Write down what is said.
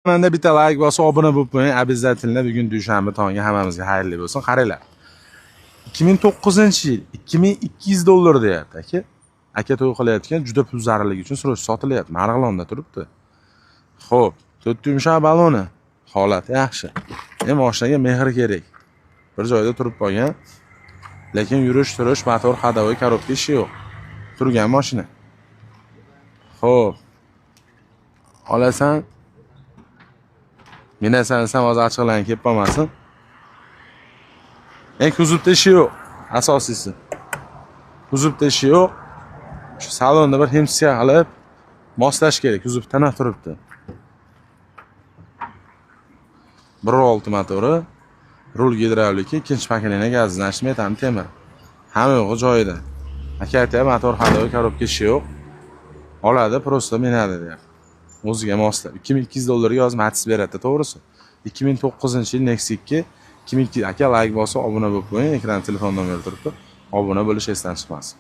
Manda bitta layk bosib, obuna bo'lib qo'ying. Обязательно bugun dushanba tongi hammamizga xayrli bo'lsin. Qaranglar. 2009-yil 2200 dollar deyapti, aka. Aka to'y qilayotgan, juda pul zarurligi uchun срочно sotilyapti. Marg'ilonda turibdi. Xo'p, to'rtta yumshoq baloni. Holati yaxshi. Endi mashinaga mehr kerak. Bir joyda turib qolgan. Lekin yurish turish, motor, ходовой, коробка ishi yo'q. Turgan mashina. Xo'p. Olasan, minasan desam, hozir achchiqlanib kelib qolmasin. Endi kuzovda ishi yo'q, asosiysi. Kuzovda ishi yo'q. Shu salonni bir химчистка qilib moslash kerak. Kuzov tana turibdi. 1.6 motori, rul gidravliki, ikkinchi поколение gaz, значит, metan temir. Hamma yo'g'i joyida. Aka aytyapti, motor, ходовой, коробка ishi yo'q. Oladi, просто minadi deyapti. O'ziga moslab. 2200 dollarga hozir Matiz beradi, to'g'risi. 2009-yil Nexia 2 2002. Aka, layk bosib, obuna bo'lib qo'ying. Ekran telefon nomeri turibdi. Obuna bo'lish esdan chiqmasin.